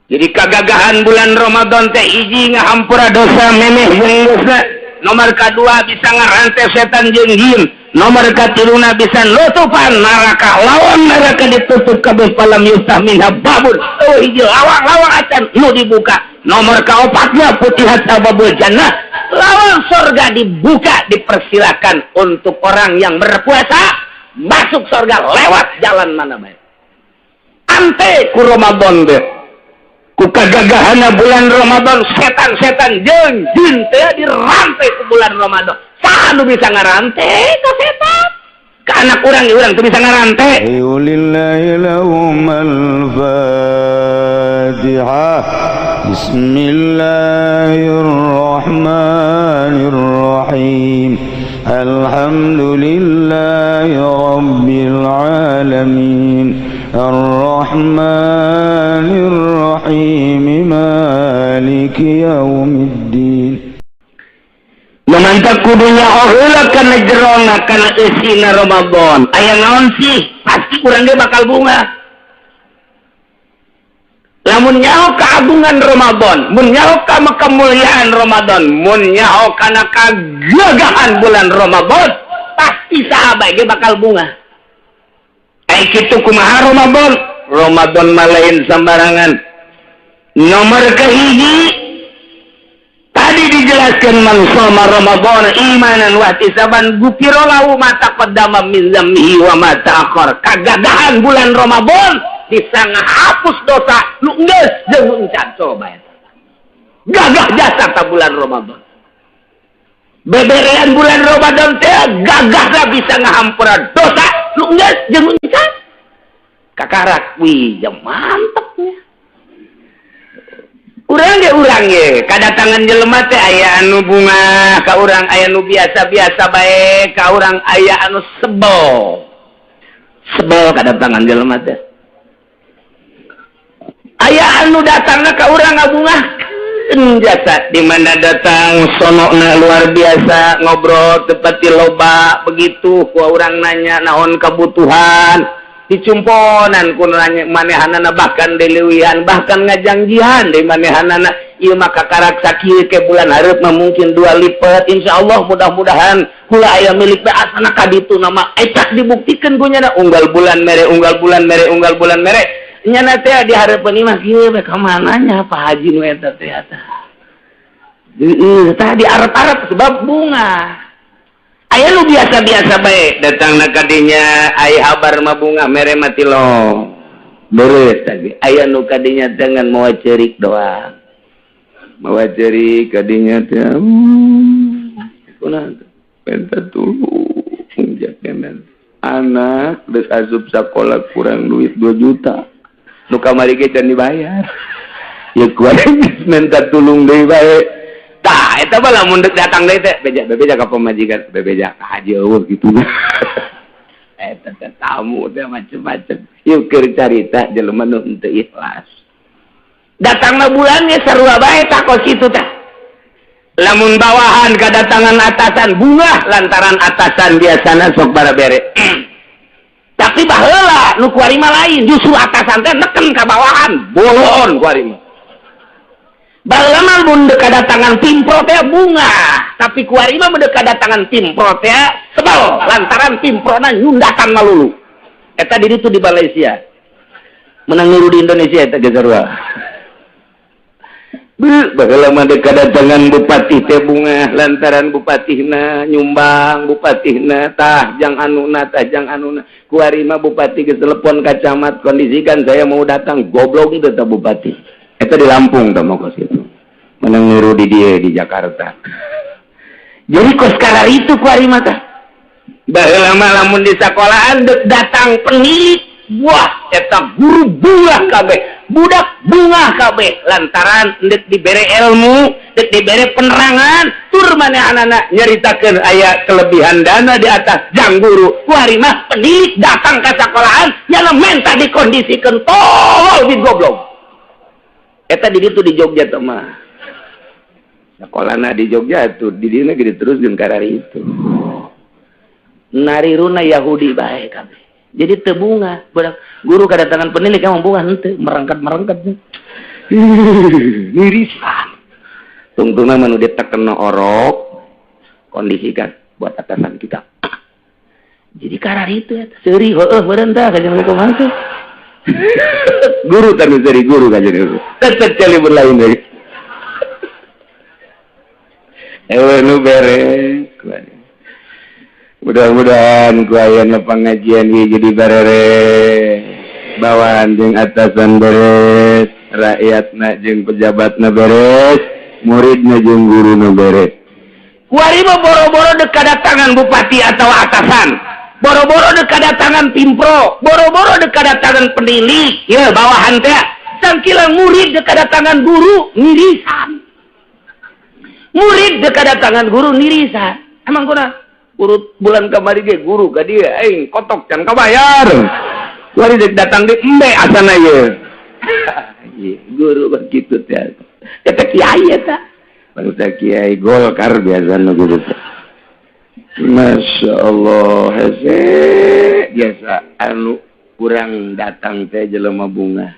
Jadi kagagahan bulan Ramadan teh, hiji, ngahampura dosa memeh jeung dosa. Nomor kedua, bisa ngarantai setan jeung jin. Nomor katiluna, bisa nutupan neraka, lawang neraka ditutup kabeh, falam yuftah minha babun. Oh, hiji lawang-lawang acan nu dibuka. Nomor kaopatnya, futihat abwabul jannah, lawang surga dibuka, dipersilakan untuk orang yang berpuasa masuk surga lewat jalan mana baik. Ante ku Ramadan deh, ku kagagahana bulan Ramadan, setan-setan jeung jin teh dirantai ku bulan Ramadan. Saha nu bisa ngarantai ka setan? Ka anak urang, urang tuh bisa ngarantai. لله لهم الفاتحة. بسم الله الرحمن الرحيم. الحمد لله رب العالمين، الرحمن الرحيم، مالك يوم الدين. Mantap, kudunya heula kana jerona, kana eusina Ramadan aya naon sih, pasti urang ge bakal bungah lamun nyaho keagungan Ramadan, mun nyaho ka kemuliaan Ramadan, mun nyaho kana kagagahan bulan Ramadan, pasti sahabat ge bakal bungah. Ai kitu kumaha Ramadan? Ramadan mah lain sembarangan. Nomor kahiji tadi dijelaskan, man shoma Ramadan imanan wa ihtisaban gufira lahu ma taqaddama min dzambihi wa ma ta'akhkhar. Kagagahan bulan Ramadan bisa ngahapus dosa nu geus jeung nu encan. Coba eta gagah jasa ta bulan Ramadan. Beberean bulan Ramadan teh gagahna bisa ngahampura dosa nu geus jeung nu encan. Kakarak, wih ya, mantepnya. Urang ge, urang ge kadatangan jelema teh aya anu bungah ka urang, aya anu biasa-biasa bae ka urang, aya anu sebel sebel kadatangan jelema teh, aya anu datangna ka urang ngabungahkeun jasa. Di mana datang sonokna luar biasa, ngobrol tepati loba. Begitu ku urang nanya naon kebutuhan, dicumponan ku nanya manehanana, bahkan dileuwihan, bahkan ngajangjian di manehanana, ieu mah kakarak sakieu, ke bulan hareup mah mungkin dua lipat, insyaallah, mudah-mudahan kula aya milik teh asana ka ditu nama ecak dibuktikan ku nyana, unggal bulan mere, unggal bulan mere, unggal bulan mere. Nyana teh di hareupeun imah kieu we, ka mananya Pak Haji nu eta teh? Eta heeh, tah di arep-arep sebab bungah. Aya nu biasa-biasa bae datang na kadinya, aya habar mah bungah, mere mati lo beres tadi. Aya nu kadinya dengan mawa cerik doang, mawa cerik kadinya teh, kunaon, minta tulung jakenan anak geus asup sakola, kurang duit 2 juta, nu kamari ge can dibayar ya, kuat minta tulung deui bae. Tah, eta mah lamun deuk datang deui teh beja bebeja ka pamajikan, bebeja ka haji eueuh kitu. Eta teh tamu teh macem-macem. Yeuh, keur carita jelema nu henteu ikhlas. Datangna bulannya sarua bae tah kos kitu tah. Lamun bawahan kedatangan atasan bungah lantaran atasan biasana sok bara bere. Tapi baheula nu kuari mah lain, justru atasan teh neken ka bawahan, bolon kuari mah. Baheula mah mun deuk kedatangan pimpro teh bungah, tapi kuari mah mun deuk kedatangan pimpro teh sebel lantaran pimprona nyundakan malulu. Eta di ditu di Malaysia. Menang niru di Indonesia eta ge sarua. Baheula mah deuk kedatangan bupati teh bungah lantaran bupatihna nyumbang, bupatihna tah jang anuna, tah jang anuna. Kuari mah bupati geus telepon ka camat, "Kondisikan, saya mau datang." Goblok itu tah bupati. Eta di Lampung tah mau kos itu. Menang niru di dia di Jakarta. Jadi kos karar itu kuari mah tah. Baheula mah lamun di sekolahan deuk datang penilik, wah, eta guru bungah kabeh, budak bungah kabeh lantaran deuk dibere ilmu, deuk dibere penerangan, tur manehanana nyaritakeun aya kelebihan dana di atas jang guru. Kuari mah penilik datang ke sekolahan nyana menta dikondisikeun, tolol bin goblok. Eta di ditu di Jogja teh mah. Sekolahna di Jogja tuh di dieu gede terus jeung karari itu. Nariruna Yahudi bae kabeh. Jadi teu bungah budak guru kedatangan penilik, emang bungah henteu, merangkat-merangkat. Nirisan. Tungtungna mah nu ditekeno orok kondisikan buat atasan kita. Jadi karar itu ya. Seuri heueuh meureun tah kajian kumaha teh. Guru tadi seuri guru kajian itu. Tetep kali berlain deui. Ewe nu beres. Mudah-mudahan ku ayana pengajian ieu jadi beres. Bawahan jeung atasan beres, rakyatna jeung pejabatna beres, muridna jeung guruna beres. Kuari mah boro-boro dek kadatangan bupati atau atasan, boro-boro dek kadatangan pimpro, boro-boro dek kadatangan penilik, ya bawahan teh. Sangkilang murid dek kadatangan guru nirisan. Murid dek kadatangan guru nirisan. Emang kuna urut bulan kamari ge guru ka dieu aing kotok can kabayar. Kuari dek datang di embe asana ye. Guru begitu teh. Kata kiai eta. Bangsa kiai Golkar biasa nu gitu teh. Masya Allah, hese biasa anu kurang datang teh jelema bunga.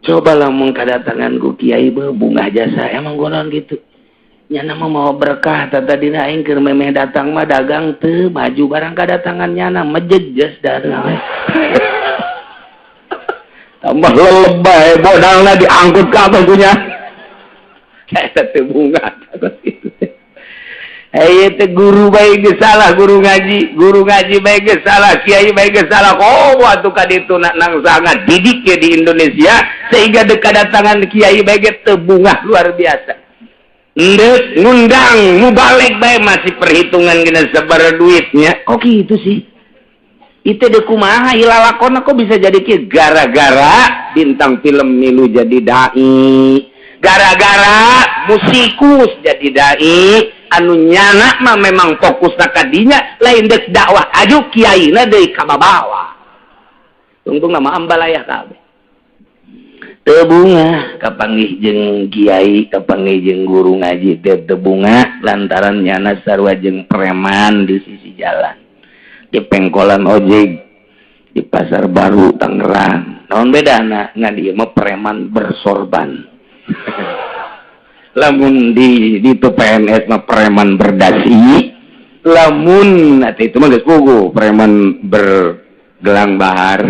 Coba lamun kadatangan ku kiai beuh bunga jasa emang gonon gitu. Nyana mah mau berkah tata dina aing keur memeh datang mah dagang teu maju barang kadatangan nyana mejejes dagang. Tambah lelebay modalna diangkut ka apa punya. Eta teh bunga gitu teh. Eh teh guru bae geus salah guru ngaji bae geus salah, kiai bae geus salah. Oh atuh ka ditu nang sangat didik ya di Indonesia sehingga dek kadatangan kiai bae ge teu bungah luar biasa. Ndek ngundang mubalig bae masih perhitungan gina sabar duitnya. Kok gitu sih? Itu dek kumaha ilalakona kok bisa jadi kieu gara-gara bintang film milu jadi dai. Gara-gara musikus jadi dai anu nyana mah memang fokus kadinya lain dek dakwah aju kiaina deui kababawa. Tungtung nama ambalayah kabeh. Teu bunga kapanggih jeung kiai, kapanggih jeung guru ngaji teh teu bunga lantaran nyana sarua jeung preman di sisi jalan. Di pengkolan ojek di Pasar Baru Tangerang. Naon bedana? Ngan ieu mah preman bersorban. Lamun di itu PNS mah preman berdasi, lamun nanti itu mah geus puguh preman bergelang bahar.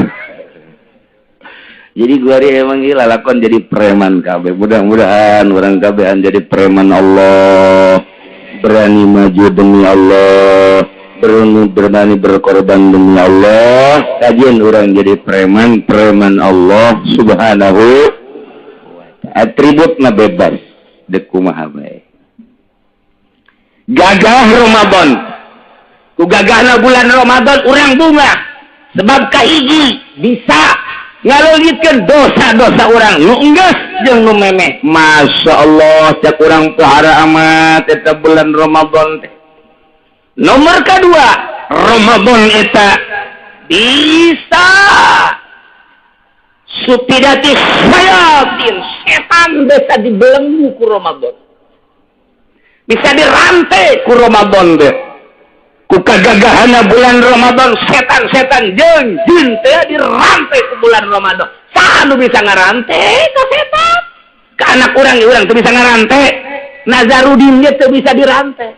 Jadi gua emang gila lakon jadi preman kabeh. Mudah-mudahan orang kabehan jadi preman Allah, berani maju demi Allah, berani berani berkorban demi Allah. Kajian orang jadi preman, preman Allah Subhanahu. Atribut na bebas dek kumaha bae. Gagah Ramadan. Ku gagahna bulan Ramadan urang bunga. Sebab kahiji bisa ngaleungitkeun dosa-dosa urang nu enggeus jeung nu memeh. Masya Allah, cek urang pohara amat eta bulan Ramadan teh. Nomor kedua, Ramadan eta bisa supidati sayatin, setan bisa dibelenggu ku Ramadan, bisa dirantai ku Ramadan deh. Ku kagagahana bulan Ramadan setan-setan jeung jin teh dirantai ku bulan Ramadan. Saha nu bisa ngarantai ka setan? Ka anak urang urang teu bisa ngarantai. Nazarudin ge teu bisa dirantai.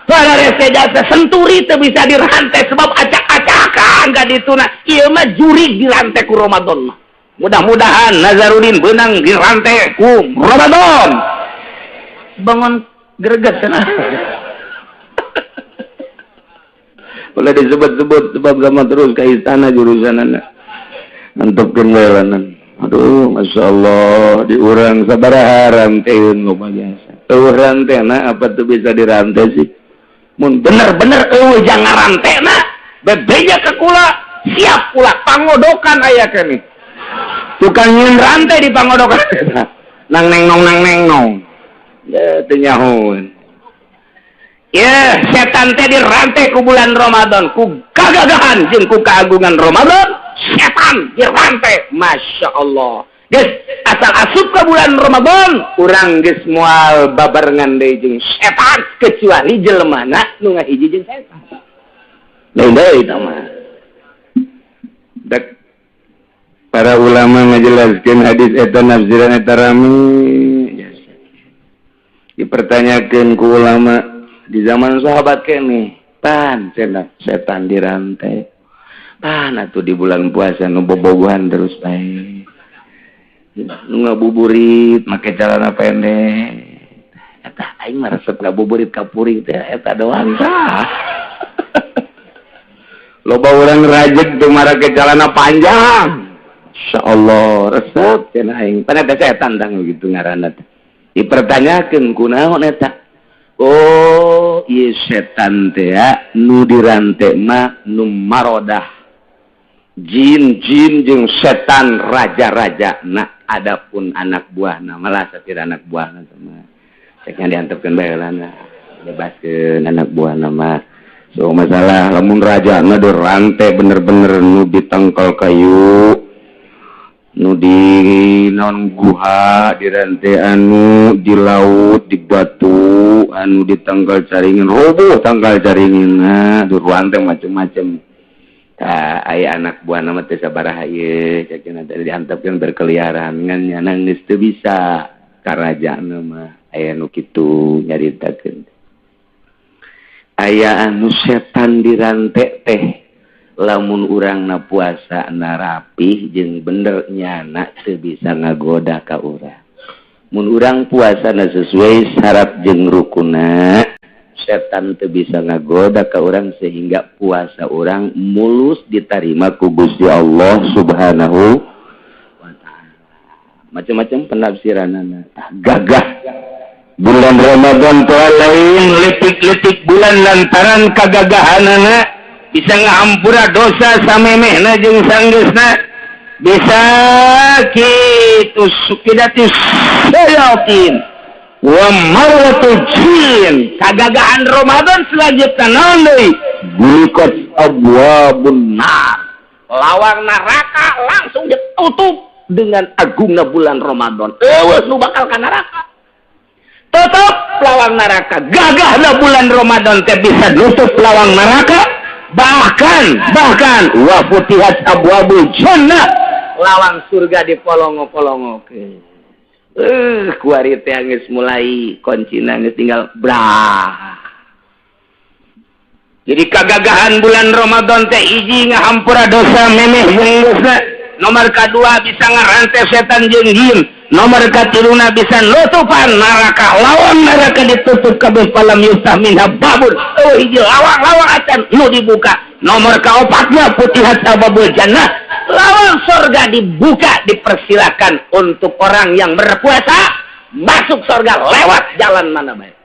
Para jasa senturi teu bisa dirantai sebab acak-acakan ka dituna. Ieu mah jurig dirantai ku Ramadan mah. Mudah-mudahan Nazarudin beunang dirantai ku Ramadan. Bangun greget cenah. Boleh disebut-sebut sebab sama terus ke istana jurusanana. Antepkeun we lanan. Aduh, Masya Allah, diurang sabaraha ranteun loba jasa. Eueuh rantena apa tuh bisa dirantai sih? Mun bener-bener eueuh jangan rantena, bebeja ke kula, siap kula pangodokan aya keneh. Tukang nyeun rantai di pangodokan. Nang neng nong nang neng nong. Ya teu nyahoeun. Ya, setan teh dirantai ku bulan Ramadan, ku kagagahan jeung ku keagungan Ramadan, setan dirantai. Masya Allah. Geus, asal asup ke bulan Ramadan, urang geus moal babarengan deui jeung setan kecuali jelemana nu ngahiji jeung setan. Lain deui eta mah. Dek Para ulama ngajelaskeun hadis eta, nafsiran eta rame. Dipertanyakan ku ulama di zaman sahabat kene, pan cenah setan dirantai, pan atuh di bulan puasa nu bobogohan terus bae, nu ngabuburit make celana pendek. Eta aing mah resep ngabuburit ka puring teh, eta doang tah. Loba urang rajeg tuh marake celana panjang, insyaallah resep cenah aing. Pan eta setan tang gitu ngaranna teh. Dipertanyakeun, kunaon eta? Oh, ieu setan teh nu dirante mah nu marodah jin jin jeung setan raja-raja. Nah, adapun anak buahna malah satir anak buahna sama ceknya diantepkeun bae lah, bebaskeun anak buahna mah. So masalah lamun raja na dirante bener-bener nu ditangkal kayu, nu di non guha dirante, anu di laut, di batu, anu di tangkal caringin, roboh tangkal caringin. Nah, dirante macem-macem. Tah, aya anak buah nama teh sabaraha ieu cek teh diantepkeun berkeliaran, ngan nyana geus teu bisa karajaan mah. Aya nu kitu nyaritakeun, aya anu setan dirante teh lamun urang na puasa na rapih jeung bener, nyana teu bisa ngagoda ka urang. Mun urang puasa na sesuai syarat jeung rukuna, setan teu bisa ngagoda ka urang sehingga puasa urang mulus diterima ku Gusti Allah Subhanahu wa Ta'ala. Macam-macam penafsiranana. Gagah bulan Ramadan teh lain letik-letik bulan lantaran kagagahanana bisa ngahampura dosa samemehna jeung sanggeusna, bisa kitu sukidatis sayatin wa marwatul jin. Kagagahan Ramadan selanjutnya naon deui? Guliqat abwabun nar, lawang neraka langsung ditutup dengan agungna bulan Ramadan. Euweuh nu bakal ka neraka, tutup lawang neraka. Gagahna bulan Ramadan teh bisa nutup lawang neraka, bahkan bahkan wa futihat abwabul jannah, lawang surga dipolongo-polongo. Kuari teh geus mulai kuncina geus tinggal brah. Jadi kagagahan bulan Ramadan teh hiji, ngahampura dosa memeh jeung geusna. Nomor kedua, bisa ngarantai setan jeung jin. Nomor katiluna, bisa nutupan neraka, lawang neraka ditutup kabeh, falam yuftah minha babun, oh hiji lawang-lawang acan nu dibuka. Nomor kaopatnya, futihat abwabul jannah, lawang surga dibuka, dipersilakan untuk orang yang berpuasa masuk surga lewat jalan mana baik.